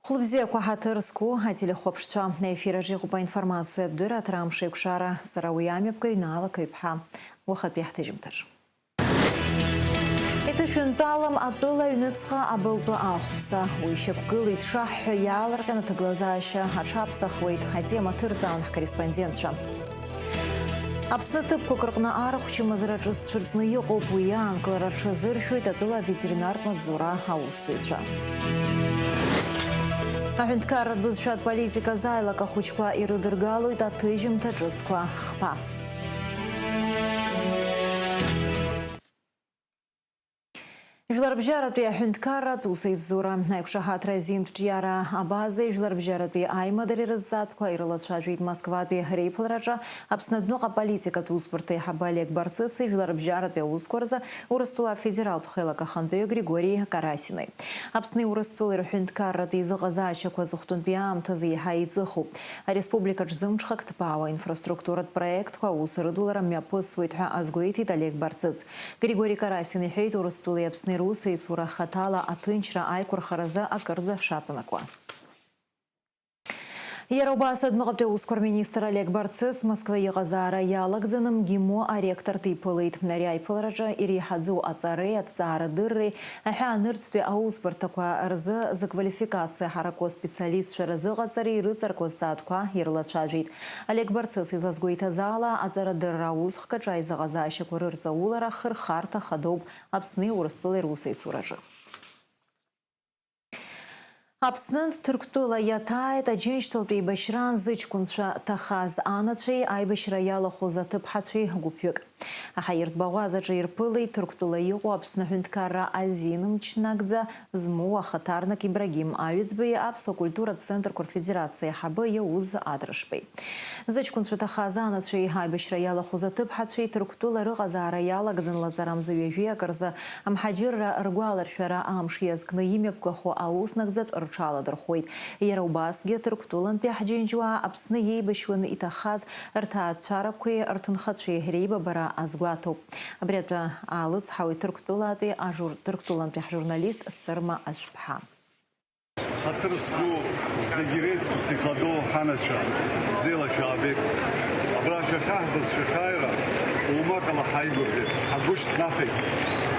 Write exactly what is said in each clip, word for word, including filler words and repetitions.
Хәлыбзиақәа, ҳаҭыр зқәу ателехәаԥшцәа, аефир аҿы иҟоуп аинформациатә дырраҭара Амш еиқәшара, сара уи амҩаԥгаҩ Наала Қаҩԥҳа. Уахатәи ҳҭыжьымҭаҿ. Иҭышәынтәалам атәыла аҩныҵҟа абылтәы ахәԥса. Уи шьақәгылеит шаҳҳәо иаалырҟьаны аҭагылазаашьа аҽаԥсахуеит. Атема ҭырҵаан ҳкорреспондентцәа. Аԥсны ҭыԥқәак рҟны арахә чымазараҿы зцәырҵны иҟоуп, уи аанкылара рҽазыршәоит атәыла аветеринартә маҵзура аусзуҩцәа. Аҳәынҭқарратә бызшәатә политика азааилак ахәыҷқәа ирыдыргалоит аҭыжьымҭа ҿыцқәа хԥа. Жәларбжьаратәи аҳәынҭқарратә усеицзура аиқәшаҳаҭра азинтә ҿиара абазеи жәларбжьаратәи аимадареи рызҵаатәқәа ирылацәажәеит Москватәи реиԥылараҿы Аԥсны адәныҟа аполитикатә усбарҭа аиҳабы Олег Барцыци жәларбжьаратәи аусқәа рзы Урыстәыла афедералтә хеилак ахантәаҩы Григори Карасини. Аԥсни Урыстәылеи рҳәынҭқарратәи еизыҟазаашьақәа аҵыхәтәантәи аамҭазы еиҳа еиҵыхуп. Ареспубликаҿ зымҽхак ҭбаауа инфраструктуратә проектқәа аус рыдулара мҩаԥысуеит ҳәа азгәеиҭеит Олег Барцыц. Григори Карасин иҳәеит, Урыстәылеи Аԥсни русеицура хаҭала аҭынчра аиқәырхаразы акырӡа шаҵанакуа. Иара убас адәныҟатәи аусқәа рминистр Олег Барцыц Москва иҟазаара иалагӡаны МГИМО аректор диԥылеит. Ари аиԥылараҿы иреиҳаӡоу аҵареи аҭҵаарадырреи аҳәаанырцәтәи аусбарҭақәа рзы зыквалификациа ҳараку аспециалистцәа рзыҟаҵареи рыҵарку азҵаатәқәа ирылацәажәеит. Олег Барцыц изазгәеиҭаз ала, аҵарадырра аусхкаҿы аизыҟазаашьақәа рырҵаулара хырхарҭа хадоуп Аԥсни Урыстәылеи русеицураҿы. Аԥснынтә Ҭырқәтәыла иаҭааит Аџьынџьтәылатә еибашьраан зыҷкәынцәа ҭахаз анацәеи аибашьра иалахәыз аҭыԥҳацәеи гәыԥҩык. Аҳаиртә баӷәазаҿы ирԥылеит Ҭырқәтәыла иҟоу Аԥсны аҳәынҭқарра азин мч нагӡа змоу ахаҭарнак Ибрагим Аҩӡбеи Аԥсуа культуратә центрқәа рфедерациа аиҳабы Иауз Атрышбеи. Зыҷкәынцәа ҭахаз анацәеи аибашьра иалахәыз аҭыԥҳацәеи Ҭырқәтәыла рыҟазаара иалагӡан лаҵарамза ҩажәи акырзы амҳаџьырра ргәаларшәара амш иазкны имҩаԥгахо аус нагӡатә рҽаладырхәуеит. Иара убасгьы Ҭырқәтәылантәи ҳџьынџьуаа Аԥсны иеибашьуаны иҭахаз рҭаацәарақәеи рҭынхацәеи реибабара азгәаҭоуп. Абри атәы аалыцҳауеит Ҭырқәтәылатәи ажур-, Ҭырқәтәылантәи ҳжурналист Сырма Ашәԥҳа. Ҳаҭыр зқәу зегь иреиӷьӡоу ихадоу ҳанацәа, бзиала шәаабеит. Абра шәахьаҳбаз шәахьааира, умакала ҳаигәырӷьеит, ҳагәы шьҭнахит.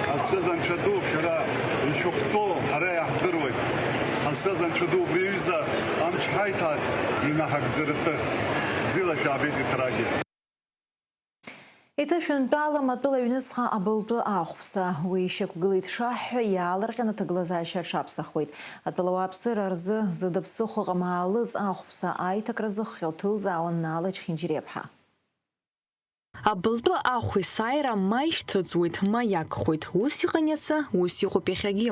Ҳазшаз Анцәа ду шәара ишәыхәҭоу ҳара иаҳдыруеит. Ҳазшаз Анцәа ду убри аҩыза амч ҳаиҭааит инаҳагӡарытты. Бзиала шәаабеит иҭрагьы. Иҭышәынтәалам атәыла аҩныҵҟа абылтәы ахәԥса. Уи ишьақәгылеит шаҳҳәо иаалырҟьаны аҭагылазаашьа аҽаԥсахуеит. Атәылауаа аԥсыра рзы зыда ԥсыхәа ыҟам аалыҵ ахәԥса аиҭакра зыхҟьо ҭылҵаауан Наала Чхинџьириаԥҳа. Абылтәы ахә есааира ма ишьҭыҵуеит, ма иагхоит. Ус иҟан иацы, ус иҟоуп иахьагьы.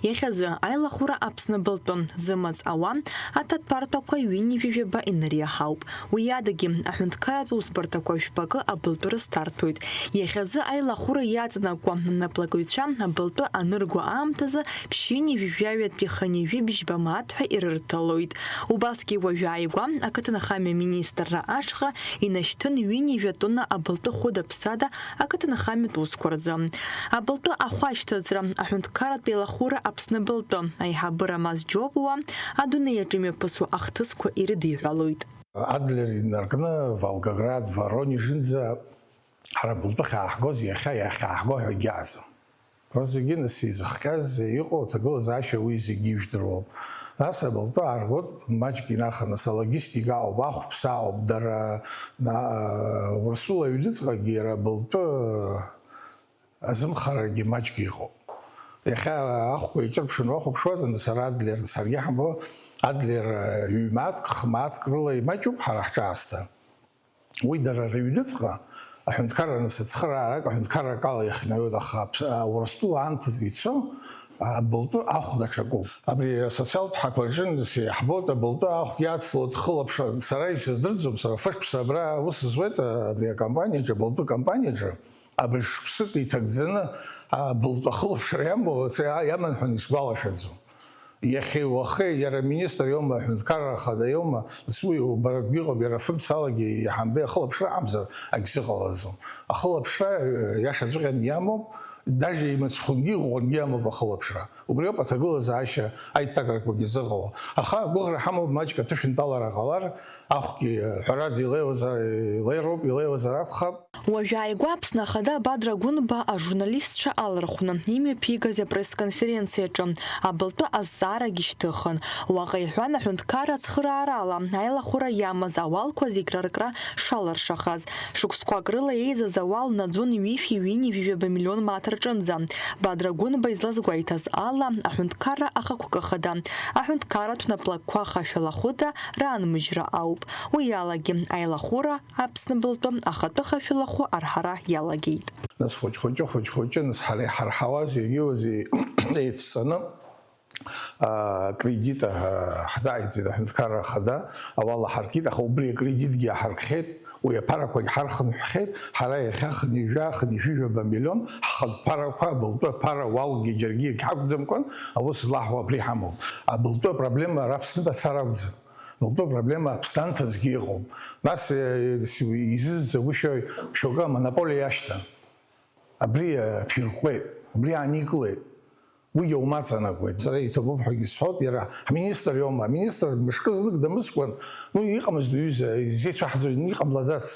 Иахьазы аилахәыра Аԥсны абылтәы зымаҵ ауа аҭаҭәарҭақәа ҩынҩажәи жәаба инариаҳауп. Уи адагьы, аҳәынҭқарратә усбарҭақәа жәпакы абылтәы рысҭарҭәоит. Иахьазы аилахәыра иаҵанакуа анаплакыҩцәа абылтәы анырго аамҭазы ԥшьынҩажәи жәаҩатәи хынҩажәи бжьба мааҭ ҳәа ирырҭалоит. Убасгьы уажәааигәа ақыҭанхамҩа аминистрра ашҟа инашьҭын ҩынҩажәа тонна абылтәы хәыда-ԥсада ақыҭанхамҩатә усқәа рзы. Абылтәы ахәы ашьҭыҵра, аҳәынҭқарратә еилахәыра Аԥсны абылтәы аиҳабы Рамаз Џьопуа адунеи аҿы имҩаԥысуа ахҭысқәа ирыдиҳәалоит. Адлер инаркны, Волгоград, Воронежынӡа ҳара абылтәы ахьааҳгоз, иахьа иахьааҳго ҳәа егьаҟаӡам. Уи зегьы нас изыхҟьаз иҟоу аҭагылазаашьа уи зегьы ижәдыруоуп. Нас абылтәы ааргоит маҷк инаха, нас алогистика ауп, ахәԥса ауп, дара, на-, Урыстәыла аҩныҵҟагьы иара абылтәы азымхарагьы маҷк иҟоуп. Иахьа ахәқәа еиҿырԥшын уахәаԥшуазар, сара Адлер, саргьы ҳамбо, Адлер ҩ-мааҭк, х-мааҭк рыла имаҷуп ҳара ҳҿы аасҭа. Уи дара рыҩныҵҟа аҳәынҭқарра нас ацхыраарак аҳәынҭқаррак ала иахнаҩоит, аха Аԥс-, а, Урыстәыла анҭыҵ ицо абылтәы ахә даҽакуп. Абри асоциалтә ҳақәа рҿы нас иаҳбоит, абылтәы ахә иацлоит хылаԥшра. Сара исыздырӡом, сара фышықәса абра аус зуеит, а, абри акомпаниаҿы, абылтәы компаниаҿы, абыржә шықәсык иҭагӡаны, а, абылтәы ахылаԥшра иамоу, са иаман ҳәа исгәалашәаӡом. Иахьеи уахеи, иара аминистр иоума, аҳәынҭқарра ахада иоума, нас уи убаратәгьы иҟоуп, иара фымцалагьы иҳамбеи ахылаԥшра амзар акгьы сыҟалаӡом. Ахылаԥшра, э, иашаҵәҟьаны иамоуп, Даже имыцхәынгьы иӷәӷәангьы амоуп ахылаԥшра. Убриоуп аҭагылазаашьа аиҭакрақәагьы зыҟало. Аха агәыӷра ҳамоуп маҷк аҭышәынтәалара ҟалар, ахәгьы, ҳәарада, илеиуазар, илеироуп, илеиуазар акәхап. Уажә ааигәа Аԥсны Ахада Бадра Гәынба ажурналистцәа алархәны имҩаԥигаз апресс-конференциаҿы абылтәы азҵаарагьы шьҭыхын. Уаҟа иҳәан, аҳәынҭқарра ацхыраарала аилахәыра иамаз ауалқәа зегь раркра шалыршахаз. Шықәсқәак рыла еизаз ауал наӡон ҩышәи ҩынҩажәи жәаба миллион мааҭ рҿынӡа. Бадра Гәынба излазгәеиҭаз ала, аҳәынҭқарра ахықәкы хада, аҳәынҭқарратә наплакқәа хашәалахәыда раанмыжьра ауп. Уи алагьы аилахәыра Аԥсны былтәы ахатәы хашәалахәы арҳара иалагеит. Нас хәыҷ-хәыҷы, хәыҷ-хәыҷы, нас ҳара иҳарҳауаз, иагьиуаз еицҵаны, аа, кредит, аа, ҳзааиҵеит аҳәынҭқарра ахада, ауал аҳаркит, аха убри акредитгьы иаҳаркхьеит, уи аԥарақәагь ҳархынҳәхьеит, ҳара иахьа хынҩажәа, хынҩажәижәаба миллион ҳхатә ԥарақәа, абылтәы аԥара уалгьы џьаргьы егьҳақәӡамкәан, аус злаҳуа абри ҳамоуп. Абылтәы апроблема ара Аԥсны мацара акәӡам. Абылтәы апроблема Аԥсны анҭыҵгьы ыҟоуп. Нас, е, изызӡагәышьои, шьоукы амонополиа иашьҭан. Абри, э, аԥирҟәеит, абри ааникылеит. Уигьы умаҵанакуеит. Сара иҭабуп ҳәагьы сҳәоит, иара ҳминистр иоума? Аминистр мышкы знык дамыскәан, ну, иҟамызт уҩыза, изеицәаҳҵоит, ну, иҟамлаӡац.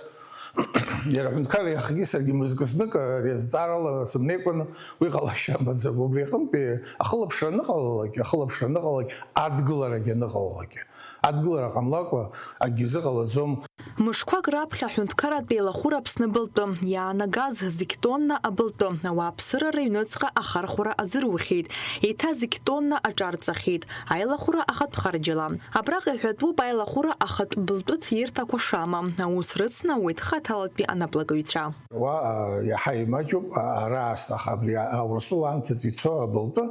Иара аҳәынҭқар иахагьы саргьы мызкы знык, ари азҵаарала сымнеикәаны уи ҟалашьа амаӡам. Убри аҟынтәи ахылаԥшра аныҟалалак, ахылаԥшра аныҟалалак, адгыларагьы аныҟалалак. Адгылара ҟамлакәа акгьы зыҟалаӡом. Мышқәак раԥхьа аҳәынҭқарратә еилахәыра Аԥсны былтәы иаанагаз зқь тонна абылтәы ауааԥсыра рыҩныҵҟа ахархәара азырухьеит, еиҭа зқь тонна аҿарҵахьеит, аилахәыра ахатә харџьала. Абраҟа иҳәатәуп аилахәыра ахатә былтәы ҭирҭақәа шамам, аус рыцнауеит хаҭалатәи анаплакыҩцәа. Уа, а, иаҳа имаҷуп, а, ара аасҭах абри, а, Урыстәыла анҭыҵ ицо абылтәы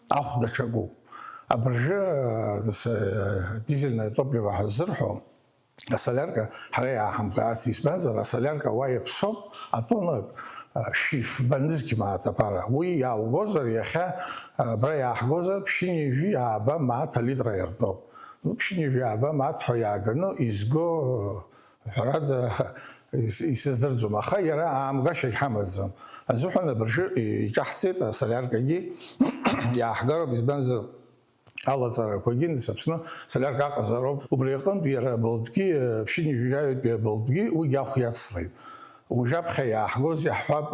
ахә даҽакуп. Абыржәы, а, с-, а, дизельное топливо ҳаззырҳәо, асолиарка ҳара иааҳамкааци, избанзар, асолиарка уа иаԥсоуп, атонна, а, шәи фба нызқь мааҭ аԥара. Уи иааугозар, иахьа, а, абра иааҳгозар, ԥшьынҩажәи ааба мааҭ алитра иартәоуп. Ну, ԥшьынҩажәи ааба мааҭ ҳәа иааганы изго, ҳәарада, ис-, исыздырӡом, аха иара аамгашьагь ҳамаӡам. Азыҳәан абыржәы иҿаҳҵеит асолиаркагьы, иааҳгароуп, избанзар, алаҵарақәагьы, нас, Аԥсны солиарка аҟазароуп. Убри аҟынтә иара абылтәгьы, ԥшьынҩажәаҩтәи абылтәгьы уигьы ахә иацлеит. Уажәаԥхьа иааҳгоз иаҳҳәап,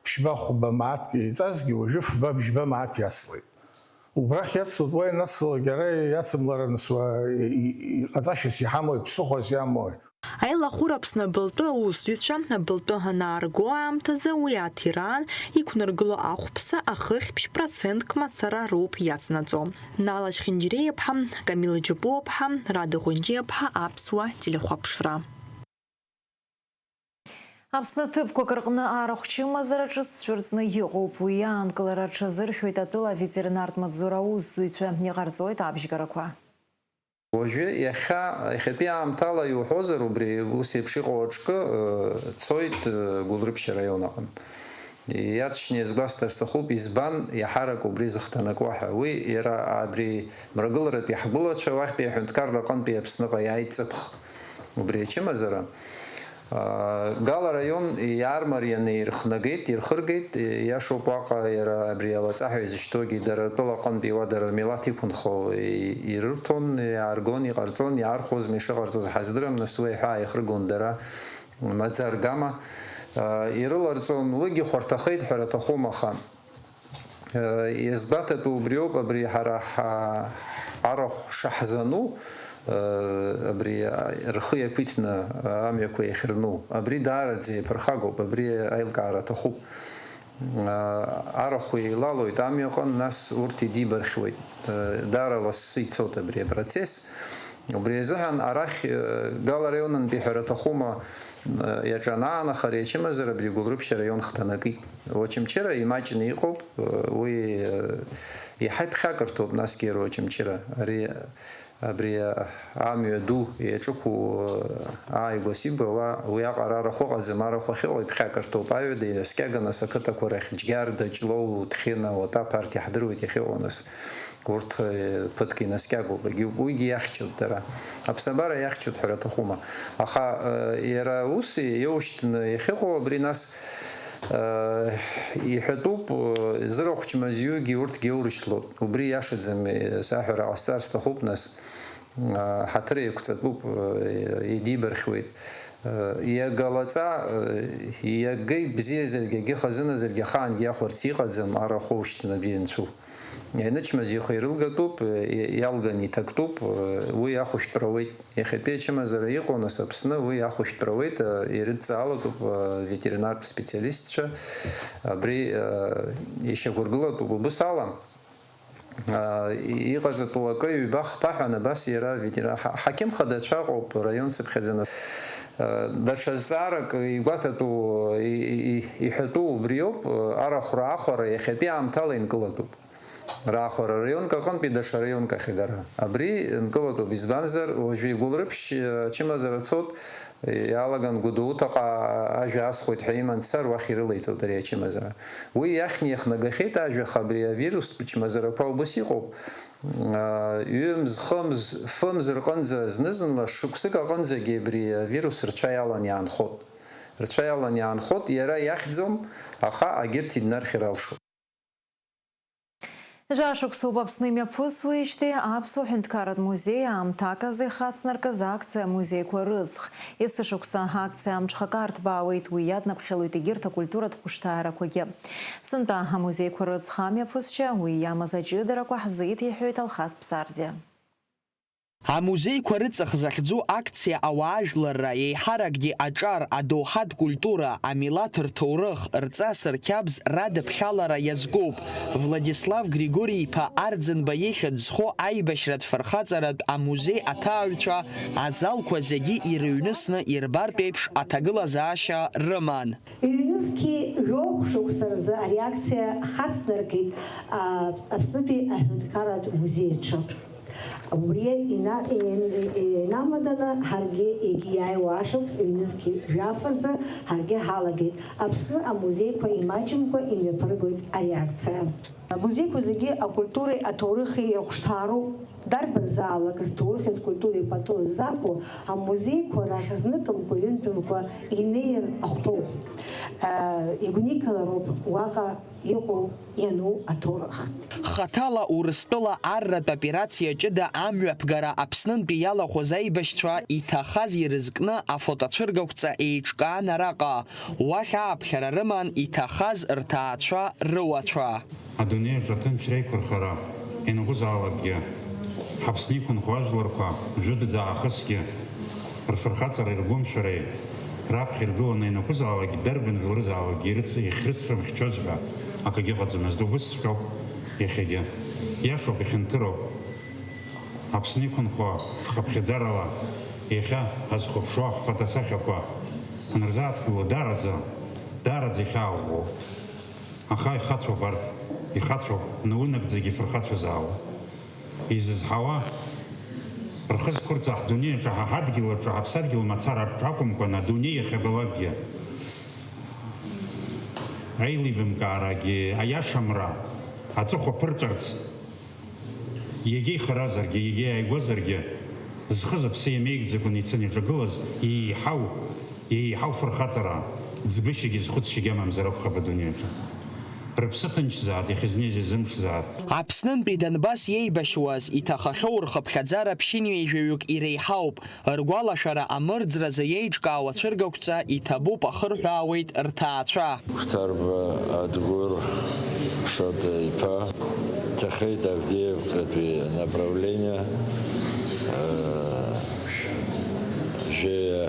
ԥшьба-хәба мааҭк еиҵазгьы, уажәы фба-бжьба мааҭ иацлеит. Убрахь иацлоит, уа ианацлалак, иара иацымлараны суа, и-, и-, иҟаҵашьас иҳамои, ԥсыхәас иамои? Аилахәыра Аԥсны абылтәы аусзуҩцәа абылтәы анаарго аамҭазы уи аҭираан иқәнаргыло ахәԥса ахыхьԥшь процентк мацара роуп иацнаҵо. Нала Чхинџьириаԥҳа, Камила Џьапуаԥҳа, Рада Ӷәынџьиаԥҳа, Аԥсуа телехәаԥшра. Аԥсны ҭыԥқәак рҟны арахә чымазара ҿыц цәырҵны иҟоуп. Уи аанкылара аҽазыршәоит атәыла аветеринартә маҵзура аусзуҩцәа, иҟарҵоит абжьгарақәа. Уажәы иахьа, иахьатәи аамҭала иуҳәозар, убри ус еиԥш иҟоу аҿкы, э, цоит, э, Гәылрыԥшь араион аҟынтә. Иаҵшьны иазгәасҭар сҭахуп, избан иаҳарак убри зыхҭанакуа ҳәа. Уи иара абри мрагыларатәи ҳгәылацәа уахьтәи аҳәынҭқарра аҟынтәи Аԥсныҟа иааит ҵыԥх. Убри ачымазара, аа, Гала араион иаармарианы ирхнагеит, ирхыргеит, иашоуп, уаҟа иара абри алаҵа ҳәа изышьҭоугьы дара ртәылаҟынтәи уа дара рмилаҭ иқәынхо и-, ирырҭон, иааргон, иҟарҵон, иаархәозма ишыҟарҵоз ҳаздырам, нас уи аҳәаа ихыргон дара, маӡа аргама, аа, ирыларҵон, уигьы хәарҭахеит ҳәара аҭахума, аха. Иазгәаҭатәу убриоуп, абри ҳара ҳа-, арахә шаҳзану, абри рхы иақәиҭны амҩақәа иахьырну, абри даараӡа иаԥырхагоуп, абри аилкаара аҭахуп. Арахә еилалоит амҩаҟын, нас урҭ идибархьуеит. Даара лассы ицоит абри апроцесс. Убри азыҳәан арахь, э, Гала араионынтәи ҳәара аҭахума, э, иаҿанаанаха ари ачымазара абри Гәылрыԥшь араион хҭанакит. Очамчыра имаҷны иҟоуп, э, уи, э, иаҳа иԥхьакырҭоуп насгьы иара Очамчыра. Ари, абри, э, амҩа ду иаҿықәу, э, ааигәа-сигәа уа, уиаҟара арахә ыҟаӡам, арахә ахьыҟоу иԥхьакырҭоуп. Аҩада инаскьаган нас ақыҭақәа рахь Џьгьарда, Ҷлоу, Ҭхьына, Уатаԥарҭ иаҳдыруеит иахьыҟоу нас. Урҭ, э, ԥыҭк инаскьагоуп, егьи-, уигьы иахьчоит дара. Аԥсабара иахьчоит ҳәара аҭахума. Аха, э, иара ус иоушьҭны иахьыҟоу абри нас, Иҳәатәуп, зырахә чмазаҩгьы урҭгьы аурышьҭлоит. Убри иашаӡам, саҳәара ҟасҵар сҭахуп, нас, ҳаҭыр еиқәҵатәуп, идибархьуеит. Иага лаҵа, иага ибзиазаргьы, егьи хазыназаргьы ахаангьы иахәарц иҟаӡам, арахә ушьҭнадәи ианцәу. Ианычмазаҩ ихы ирылгатәуп, иалганы иҭактәуп, уи ахәышәтәра ауеит. Иахьатәи ачымазара иҟоу, нас, Аԥсны уи ахәышәтәра ауеит, ирыдҵаалатәуп аветеринартә специалистцәа, абри ишьақәыргылатәуп. Убыс ала, иҟазатәу акы ҩба-хԥа ҳәа, абас иара ветера-, ҳа-, ҳақьым хадацәа ыҟоуп, раион сыԥхьаӡаны. Даҽа зҵаарак игәаҭатәу, и-, и-, и-, иҳәатәу убриоуп, арахәра аахәара иахьатәи аамҭала инкылатәуп. Раахәара араионк аҟынтәи даҽа раионк ахь агара. Абри нкылатәуп, избанзар, уажәы игәылрыԥшь, ачымазара цоит, иалаган Гәдоуҭаҟа ажәа асхуеит ҳәа иман дцар, уахь ирылеиҵоит ари ачымазара. Уи иахьны иахнагахьеит ажәа, аха абри авирустә чмазарақәа убыс иҟоуп. Ҩымз, хымз, фымз рҟынӡа зны-зынла шықәсык аҟынӡагьы абри авирус рцәа иалан иаанхоит. Рцәа иалан иаанхоит, иара иахьӡом, аха агьырҭ иднархьыр алшоит. Жәашықәсоуп Аԥсны имҩаԥысуеижьҭеи Аԥсуа ҳәынҭқарратә музеи аамҭак азы ихацнаркыз акциа Амузеиқәа рыҵх. Есышықәса акциа амҽхак арҭбаауеит, уи иаднаԥхьалоит егьырҭ акультуратә хәышҭаарақәагьы. Сынтәа Амузеиқәа рыҵх амҩаԥысшьа, уи иамаз аҷыдарақәа ҳзеиҭеиҳәоит Алхас Ԥсардиа. Амузеиқәа рыҵых захьӡу акциа ауаажәларра, еиҳаракгьы аҿар, адоуҳатә культура, амилаҭ рҭоурых, рҵас, рқьабз радыԥхьалара иазкуп. Владислав Григори-иԥа Арӡынба ихьӡ зху аибашьратә фырхаҵаратә амузеи аҭааҩцәа азалқәа зегьы ирыҩнысны ирбартә еиԥш аҭагылазаашьа рыман. Ҩнызқьи жәохә шықәса рзы ари акциа хацнаркит, а, Аԥснытәи аҳәынҭқарратә музеи аҿы. Убри ина-, ин-, инамаданы ҳаргьы егьиааиуа ашықәс ҩнызқьи жәаф рзы ҳаргьы ҳалагеит. Аԥсны амузеиқәа имаҷымкәа имҩаԥыргоит ари акциа. Амузеиқәа зегьы акультуреи аҭоурыхи ирыхәшҭаароуп. Дарбанзаалак зҭоурыхи зкультуреи пату ззақәу амузеиқәа рахь зныкымкәа-ҩынтәымкәа инеир ахәҭоуп. Игәникылароуп уаҟа иҟоу иану аҭоурых. Хаҭала Урыстәыла арратә операциа ҷыда амҩаԥгара Аԥснынтәи иалахәыз аибашьцәа иҭахаз ирызкны афотоцәыргақәҵа еиҿкаан араҟа. Уахь ааԥхьара рыман иҭахаз рҭаацәа рыуацәа. Адунеи аҿы аҭынчра еиқәырхара ианакәызаалакгьы, ҳаԥсны иқәынхо ажәларқәа жәытәӡа аахысгьы рфырхаҵареи ргәымшәареи раԥхьа иргыланы ианакәызаалакгьы, дарбан жәларызаалакгьы ирыц-, ихьрыцрымхьчоз ҳәа акгьы ыҟаӡамызт. Убысҵәҟьоуп иахьагьы. Иашоуп, ихьанҭыроуп. Аԥсны иқәынхо хыԥхьаӡарала иахьа ҳазхәаԥшуа ҳфотосахьақәа ҳанырзааҭгыло, даараӡа, даараӡа ихьаа ӷәӷәоуп. Аха ихацәоуп арҭ, ихацәоуп, наунагӡагьы фырхацәазаауа. Изызҳауа, рхы зқәырҵа ҳдунеи аҿы, ҳа ҳадгьыл аҿы, ҳаԥсадгьыл мацара аҿы акәымкәан, адунеи иахьабалакгьы аилибамкаарагьы, аиашамра аҵыхәа ԥырҵәарц, егьа ихаразаргьы, егьа иааигәазаргьы, зхы-зыԥсы иамеигӡакәаны ицаны иҿагылаз еиҳау, еиҳау фырхаҵара, ӡбышьагьы зхәыцшьагьы амамзар акәхап адунеи аҿы. Рыԥсы ҭынчзаат, иахьызнеиз изымԥшзаат. Аԥснынтәи Донбасс иеибашьуаз иҭахахьоу рхыԥхьаӡара ԥшьынҩажәаҩык иреиҳауп. Ргәалашәара амырӡразы иеиҿкаау ацәыргақәҵа иҭабуп, ахырҳәаауеит рҭаацәа. Хәҭарба Адгәыр Шоҭа-иԥа дҭахеит Авдеевкатәи направление, э, жәеи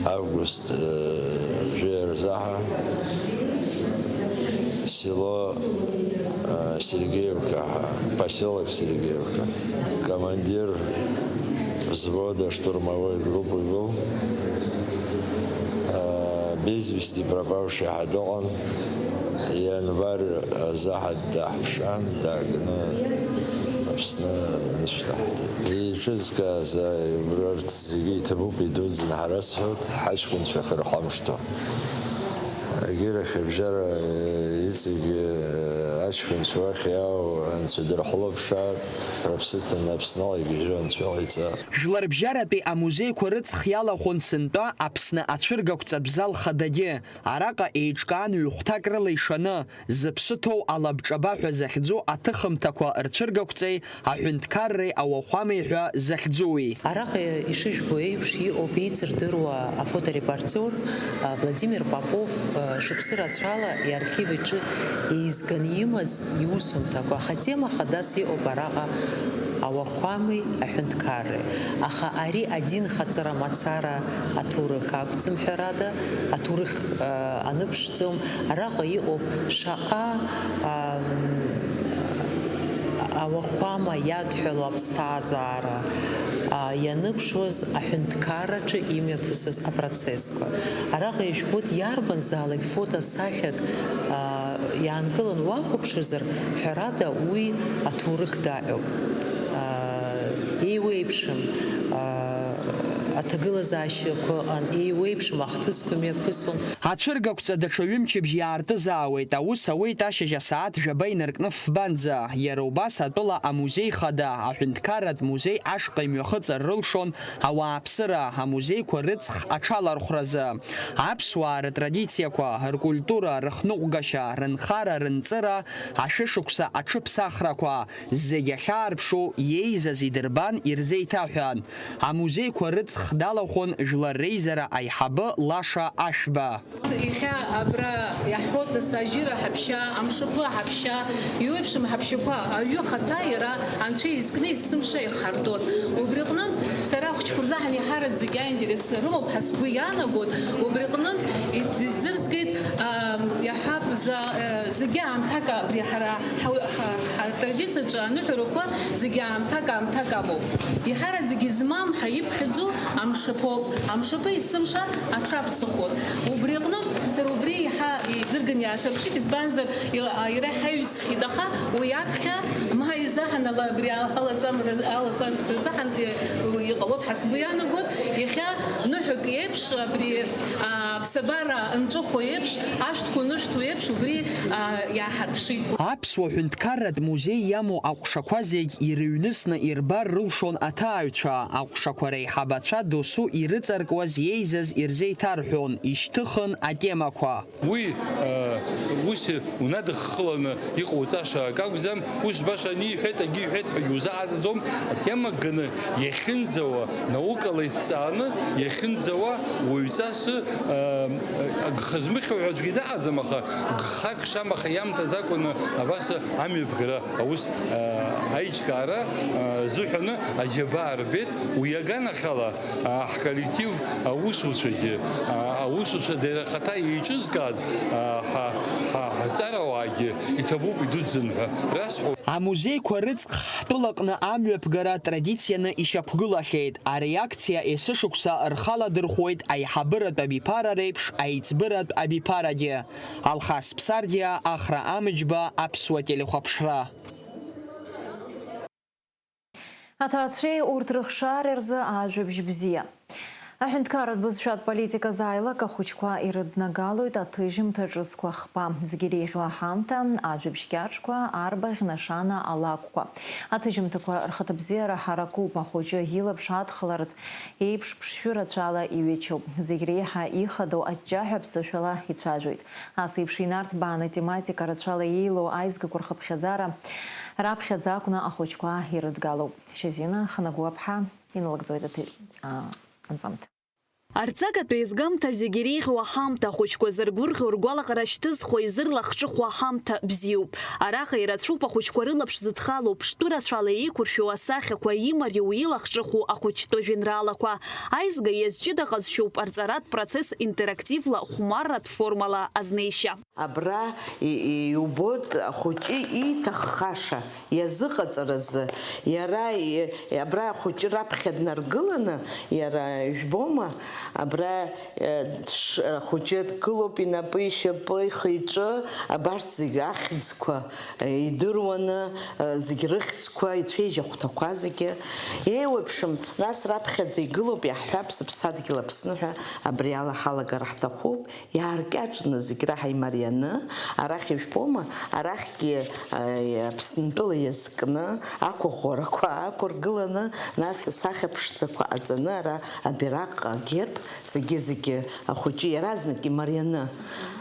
август, э, жәеи рзаҳа село, э, Сергеевка, поселок Сергеевка. Командир взвода штурмовой группы был. Э, без вести пропавший ҳәа дыҟан. Ианвар азы ҳа даҳԥшаан, дааганы Аԥсны анышә даҳҭеит. Еиҿызкааз, ааи, урҭ зегьы иҭабуп, идуӡӡан ҳарасҳәоит, ҳаҷкәынцәа хырҳамшҭо. Егьирахь абжьара, э, Иҵегьы аҷкәынцәа уахь иаау анцәа дырхәлаԥшаар, рыԥсы ҭаны Аԥсныла игьежьу анцәа иҟаиҵа. Жәларбжьаратәи амузеиқәа рыҵх иалахәын сынтәа Аԥсны ацәыргақәҵатә зал хадагьы. Араҟа еиҿкаан ҩ-хәҭак рыла ишаны, зыԥсы ҭоу алабҿаба ҳәа захьӡу аҭыхымҭақәа рцәыргақәҵеи аҳәынҭқарреи ауахәамеи ҳәа захьӡуи. Араҟа ишыжәбо еиԥш иҟоуп еицырдыруа афоторепортиор, а, Владимир Попов, а, шықәсы рацәала иархив иҿы еизганы имаз иусумҭақәа, аха атема хадас иҟоуп араҟа ауахәамеи аҳәынҭқарреи. Аха ари адинхаҵара мацара аҭоурых акәӡам, ҳәарада, аҭоурых, а, аныԥшӡом. Араҟа иҟоуп шаҟа, ам, ауахәама иадҳәалоу аԥсҭазаара, а, ианыԥшуаз аҳәынҭқарраҿы имҩаԥысуаз апроцессқәа. Араҟа ижәбоит иарбанзаалак фотосахьак, а, иаанкылан уахәаԥшызар, ҳәарада, уи аҭоурых даҟьоуп. А, еиуеиԥшым, а, аҭагылазаашьақәа ыҟан, еиуеиԥшым ахҭысқәа мҩаԥысуан. Ацәыргақәҵа даҽа ҩымчыбжь иаартызаауеит, аус ауеит ашьыжь асааҭ жәаба инаркны фбанӡа. Иара убас атәыла амузеи хада, аҳәынҭқарратә музеи ашҟа имҩахыҵыр рылшон ауааԥсыра амузеиқәа рыҵх аҽалархәразы. Аԥсуаа рытрадициақәа, ркультура, рыхныҟәгашьа, рынхара, рынҵыра, ашәышықәса аҽыԥсахрақәа, зегь ахьаарԥшу иеизаз идырбан, ирзеиҭаҳәан. Амузеиқәа рыҵх далахәын Жәлар Реизара аиҳабы Лаша Ашәба. Иахьа абра иаҳҳәоит, нас ажьыра ҳаԥшьа, амшаԥы ҳаԥшьа, иуеиԥшым ҳаԥшьақәа, аҩы хаҭа иара анцәа изкны есымша ихҳартуан. Убри аҟнытә, сара ахәыҷқәа рзаҳан еиҳараӡак аинтерес рымоуп ҳәа сгәы иаанагоит. Убри аҟнытә, иӡ-, иӡырзгеит, ам, иаҳҳәап, за-, э, зегьы аамҭак абри ҳара ҳа-, ҳа-, ҳтрадициаҿы аныҳәарақәа зегьы аамҭак-аамҭак амоуп. Еиҳараӡак измам ҳәа иԥхьаӡоу амшаԥоуп. Амшаԥы есымша аҽаԥсахуан. Убри аҟнытә, сара убри еиҳа иӡырганы иаасырԥшит, избанзар, ила-, а, иара иҳаҩсхьеит, аха уи аԥхьа ма изаҳанала абри алаҵамра, алаҵамҭа заҳан, э, иҟалоит ҳәа сгәы иаанагоит. Иахьа ныҳәак еиԥш, абри, а, аԥсабара нҿыхо еиԥш, ашәҭқәа нышәҭуа еиԥш, убри, а, иааҳарԥшит. Аԥсуа ҳәынҭқарратә музеи иамоу аҟәшақәа зегь ирыҩнысны ирбар рылшон аҭааҩцәа, аҟәшақәа реиҳабацәа досу ирыҵаркуаз иеизаз ирзеиҭарҳәон, ишьҭыхын атемақәа. Уи, э, ус унадыххыланы иҟауҵаша акы акәӡам, ус баша ани иҳәеит, агьи иҳәеит ҳәа иузааӡаӡом, атема ганы иахьынӡауа, наукала иҭҵааны иахьынӡауа уаҩҵас, э, агха змыхьуа ҳәа аӡәгьы дыҟаӡам, аха гхак шамаха иамҭаӡакәаны абас амҩаԥгара аус, э, аиҿкаара, э, зыҳәаны аџьабаа рбеит, уи аганахьала, а, ҳколлектив аусуцәагьы, а, аусуцәа дара рхаҭа еиҿызкааз, а, ҳа, ҳа, ҳаҵарауаагьы иҭабуп идуӡӡан ҳәа расҳәоит. Амузеиқәа рыҵх ҳтәылаҟны амҩаԥгара традицианы ишьақәгылахьеит. Ари акциа есышықәса рхаладырхәуеит аиҳабыратә абиԥара реиԥш аиҵбыратә абиԥарагьы. Алхас Ԥсардиа, Ахра Амыџьба, Аԥсуа телехәаԥшра. Аҭаацәеи урҭ рыхшаареи рзы ажәабжь бзиа. Аҳәынҭқарратә бызшәатә политика азы аилак ахәыҷқәа ирыднагалоит аҭыжьымҭа ҿыцқәа хԥа, зегьы иреиӷьу аҳамҭа, ажәабжь кьаҿқәа, арбаӷь, нашана, алакәқәа. Аҭыжьымҭақәа рхаҭабзиара ҳаракуп, ахәыҷы илаԥш адхалартә еиԥш ԥшшәы рацәала иҩычоуп. Зегь реиҳа ихадоу аҷҷаҳәа ԥсышәала ицәажәоит. Ас еиԥш инарҭбааны тематика рацәала еилоу аизгақәа рхыԥхьаӡара раԥхьаӡа акәны ахәыҷқәа ирыдгалоуп. Шьазина Ханагәаԥҳа иналыгӡоит аҭи-, а, анҵамҭа. Арҵагатә еизгамҭа зегьы иреиӷьу аҳамҭа, ахәыҷқәа зыргәырӷьо, ргәалаҟара шьҭызхуа, изырлахҿыхуа аҳамҭа бзиоуп. Араҟа ирацәоуп ахәыҷқәа рылаԥш зыдхало, ԥштәы рацәала еиқәыршәоу асахьақәа, имариоу, илахҿыху ахәыҷтәы жәеинраалақәа. Аизга иазҷыда ҟазшьоуп арҵаратә процесс интерактивла, хәмарратә формала азнеишьа. Абра и-, и-, иубоит ахәыҷы ииҭаххаша иазыҟаҵаразы. Иара и-, абра ахәыҷы раԥхьа днаргыланы, иара, ижәбома, Абра, э, дш-, ахәыҷы дгылоуп, инапы, ишьапы, ихы-иҿы, абарҭ зегь ахьӡқәа, э, идыруаны, э, зегь рыхьӡқәа, ицәеижь ахәҭақәа зегьы. Еиуеиԥшым, нас раԥхьаӡа игылоуп, иаҳҳәап, сыԥсадгьыл Аԥсны ҳәа, абри ала ҳалагар ҳҭахуп, иааркьаҿны зегь раҳа имарианы, арахь ижәбома, арахьгьы, э, Аԥсынтәыла иазкны, ақәыӷәӷәарақәа аақәыргыланы, нас асахьа ԥшӡақәа ҟаҵаны, ара абираҟ, агерб, зегьы-зегьы ахәыҷы иаразнак имарианы.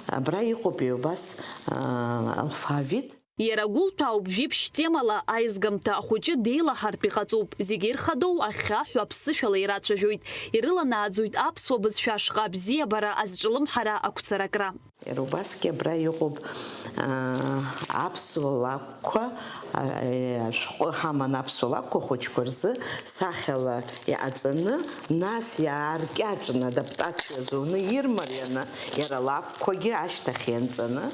Абра иҟоуп убас, аа, алфавит. Иара гәылҭәаауп жәиԥшь темала аизгамҭа ахәыҷы деилаҳартә иҟаҵоуп, зегьы ирхадоу ахьхьаҳәа аԥсышәала ирацәажәоит, ирыланааӡоит аԥсуа бызшәа ашҟа абзиабара азҿлымҳара ақәцаракра. Иара убасгьы абра иҟоуп, аа, аԥсуа лакәқәа, аа, ашәҟәы ҳаман аԥсуа лакәқәа ахәыҷқәа рзы сахьала иҟаҵаны, нас иааркьаҿны адаптациа зуны ирмарианы, иара лакәқәагьы ашьҭахь ианҵаны,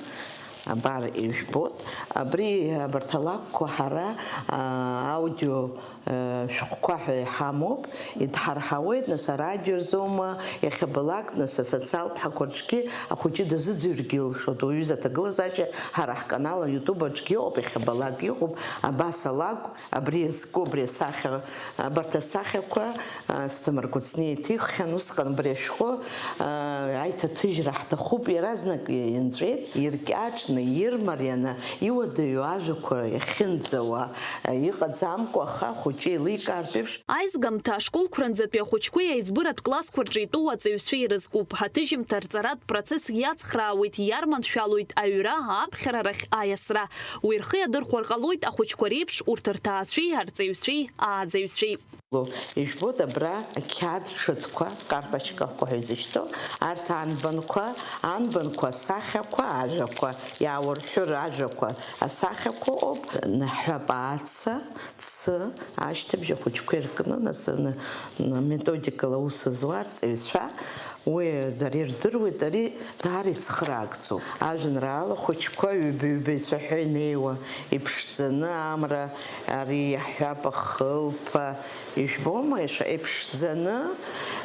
абар ижәбоит. Абри, абарҭ алакәқәа ҳара, аа, аудио шәҟәқәа ҳәа иҳамоуп, идҳарҳауеит, нас, арадио рзоума, иахьабалак, нас, асоциалтә ҳақәа рҿгьы ахәыҷы дазыӡырҩгьы илшоит, уаҩыза аҭагылазаашьа ҳара ҳканал YouTube аҿгьы ыҟоуп, иахьабалак иҟоуп, абас алакә, абри иазку, абри асахьа, абарҭ асахьақәа, а, Асҭамыр Гәыцниа иҭиххьан, усҟан абри ашәҟәы, а, аиҭаҭыжьра ҳҭахуп, иаразнак инҵәеит, иркьаҿны, ирмарианы, иуадаҩу ажәақәа иахьынӡауа, иҟаӡамкәа, аха ахәыҷы еиликаартә еиԥш. Аизгамҭа ашколқәранӡатәи ахәыҷқәеи аиҵбыратә классқәа рҿы итәоу аҵаҩцәеи ирызкуп. Ҳаҭыжьымҭа рҵаратә процесс иацхраауеит, иарманшәалоит аҩра, аԥхьара рахь аиасра. Уи рхы иадырхәар ҟалоит ахәыҷқәа реиԥш урҭ рҭаацәеи арҵаҩцәеи ааӡаҩцәеи. Ижәбоит абра ақьаад ҽыҭқәа, карточкақәа ҳәа изышьҭоу, арҭ анбанқәа, анбанқәа асахьақәа, ажәақәа, иааурҳәыр ажәақәа, асахьақәа ыҟоуп, наҳәап, ааца, цы, ашьҭыбжь ахәыҷқәа иркны, нас, н-, н-, методикала аус зуа арҵаҩцәа, уи дара ирдыруеит, ари даара ицхраагӡоуп. Ажәеинраала хәыҷқәа ҩба-ҩба ицәаҳәа инеиуа, иԥшӡаны амра, ари иаҳҳәап, ахылԥа, ижәбома, ишаҟа иԥшӡаны,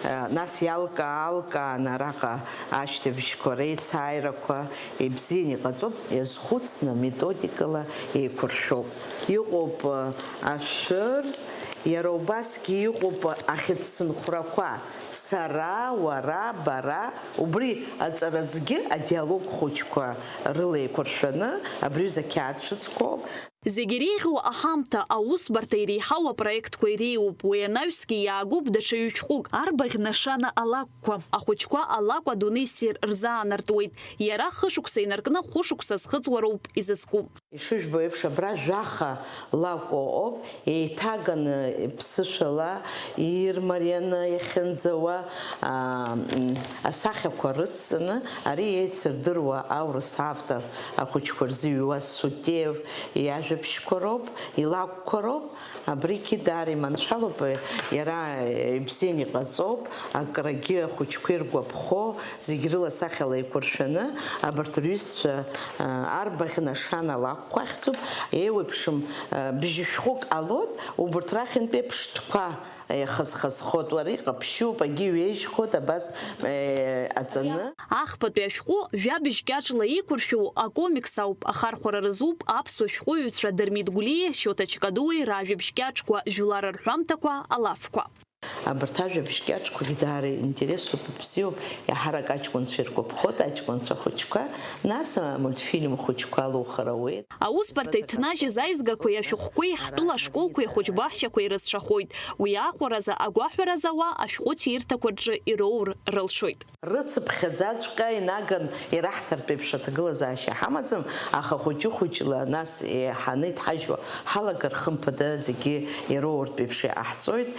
а, нас иалкаа-алкааны араҟа ашьҭыбжьқәа реицааирақәа ибзианы иҟаҵоуп, иазхәыцны методикала еиқәыршәоуп. Иҟоуп, а, ашәыр, иара убасгьы иҟоуп ахьыӡсынхәрақәа, сара, уара, бара, убри аҵаразгьы адиалог хәыҷқәа рыла еиқәыршәаны абри аҩыза ақьаад ҿыцқәоуп. Зегь иреиӷьу аҳамҭа, аусбарҭа иреиҳау апроектқәа иреиуоуп, уи анаҩсгьы иаагоуп даҽа ҩ-шәҟәык, Арбаӷь нашана алакәқәа. Ахәыҷқәа алакә адунеи ссир рзаанартуеит. Иара хышықәса инаркны хәышықәса зхыҵуа роуп изызку. Ишыжәбо еиԥш, абра жәаха лакә ыҟоуп, еиҭаганы ԥсышәала ирмарианы иахьынӡауа, аа, м, асахьақәа рыцҵаны, ари еицырдыруа аурыс автор ахәыҷқәа рзы иҩуа Сутев иажәабжьқәа роуп, илакәқәа роуп. Абригьы даара иманшәалоуп, иара ибзианы иҟаҵоуп, акрагьы ахәыҷқәа иргәаԥхо, зегь рыла сахьала еиқәыршәаны, абарҭ рҩызцәа, аа, арбаӷь нашана алакәқәа ахьӡуп, еиуеиԥшым, аа, бжьышәҟәык ҟалоит, убарҭ рахьынтәи аԥштәқәа, еихазхазхоит, уара иҟаԥшьуп, агьы ҩежьхоит, абас, е, аҵаны. Ахԥатәи ашәҟәы жәабжь кьаҿла еиқәыршәу акомикс ауп, ахархәара рызуп аԥсуа шәҟәыҩҩцәа Дырмит Гәлиеи Шьоҭа Чкадуеи ражәабжь кьаҿқәа, жәлар рҳәамҭақәа, алафқәа. Абарҭ ажәабжь кьаҿқәагьы даара интересуп, ибзиоуп, еиҳарак аҷкәынцәа иргәаԥхоит, аҷкәынцәа хәыҷқәа, нас амультфильм хәыҷқәа алухыр ауеит. Аусбарҭа иҭнажьыз аизгақәеи ашәҟәқәеи ҳтәыла ашколқәеи ахәыҷбаҳчақәеи рызшахоит. Уи аахәаразы агәаҳәара зауа ашәҟәы ҭирҭақәа рҿы ироур рылшоит. Рыцыԥхьаӡаҵәҟьа инаган ираҳҭартә еиԥш аҭагылазаашьа ҳамаӡам, аха хәыҷы-хәыҷла нас еиҳаны иҭҳажьуа ҳалагар, хымԥада, зегьы ироуртә еиԥш иҟаҳҵоит.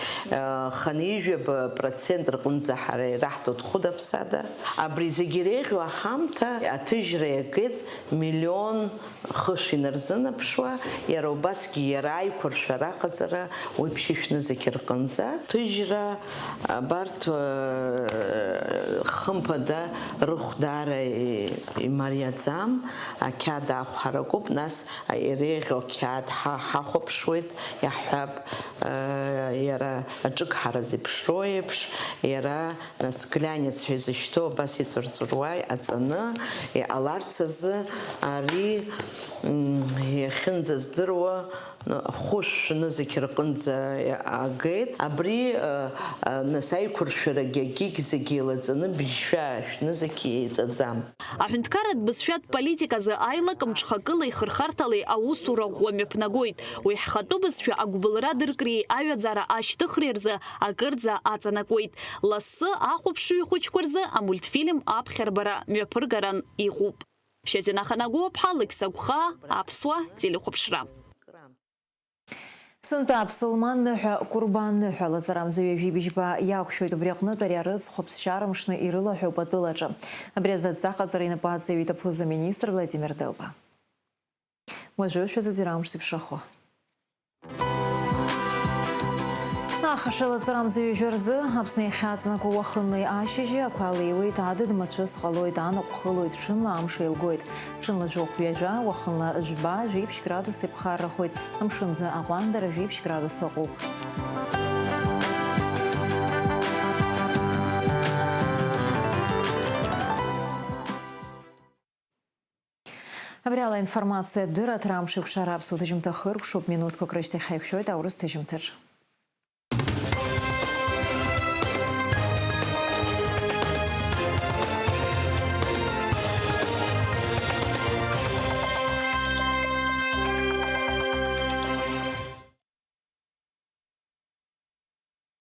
Хынҩажәаба процент рҟынӡа ҳара ираҳҭоит хәыда-ԥсада. Абри зегьы иреиӷьу аҳамҭа аҭыжьра иагеит миллион хышә инарзынаԥшуа, иара убасгьы иара аиқәыршәара аҟаҵара уи ԥшьышәны зегь рҟынӡа. Ҭыжьра абарҭ, э, хымԥада рыхә даара и-, имариаӡам, ақьаад аахә ҳаракуп, нас иреиӷьу ақьаад ҳа-, ҳахәаԥшуеит, иаҳҳәап, э, Иара аҿыгҳара зеиԥшроу еиԥш, иара, нас, глянец ҳәа изышьҭоу абас иҵәырҵәыруа иҟаҵаны иҟаларц азы ари, м, иахьынӡаздыруа, м, хәышә нызқь рҟынӡа агеит. Абри, ы, ы, нас, аиқәыршәарагьы агьигь зегьы еилаҵаны быжьшәа шәнызқь еиҵаӡам. Аҳәынҭқарратә бызшәатә политиказы аилак мҽхакылеи хырхарҭалеи аусура ӷәӷәа мҩаԥнагоит. Уи ҳхатәы бызшәа агәыбылра дыркреи аҩаӡара ашьҭыхреи рзы акырӡа аҵанакуеит. Лассы ахәаԥшҩы хәыҷқәа рзы амультфильм аԥхьарбара мҩаԥыргаран иҟоуп. Шьазина Ханагәаԥҳа, Алықьса Гәхаа, Аԥсуа телехәаԥшра. Сынтәа аԥсылман ныҳәа, Курбан ныҳәа лаҵарамза ҩажәи быжьба иақәшәоит. Убри аҟнытә ари арыцхә аԥсшьара мшны ирылаҳәоуп атәылаҿы. Абри азы адҵа аҟаҵара инапы аҵаҩит аԥыза-министр Владимир Делба. Уажәы шәазыӡырҩ амш зеиԥшрахо. Ахаша лаҵарамза ҩажәа рзы Аԥсны иахьаҵанакуа уахынлеи ашьыжьи ақәа леиуеит, адыд мацәыс ҟалоит, анаҟә хылоит, ҽынла амш еилгоит. Ҽынла жәохә ҩажәа, уахынла жәба, жәиԥшь градус иԥхаррахоит, амшынӡы аҟәандара жәиԥшь градус ыҟоуп. Абри ала аинформациатә дырраҭара амш еиқәшара аԥсуа ҭыжьымҭа хыркәшоуп, минуҭқәак рышьҭахь ҳаиқәшәоит аурыс ҭыжьымҭаҿ.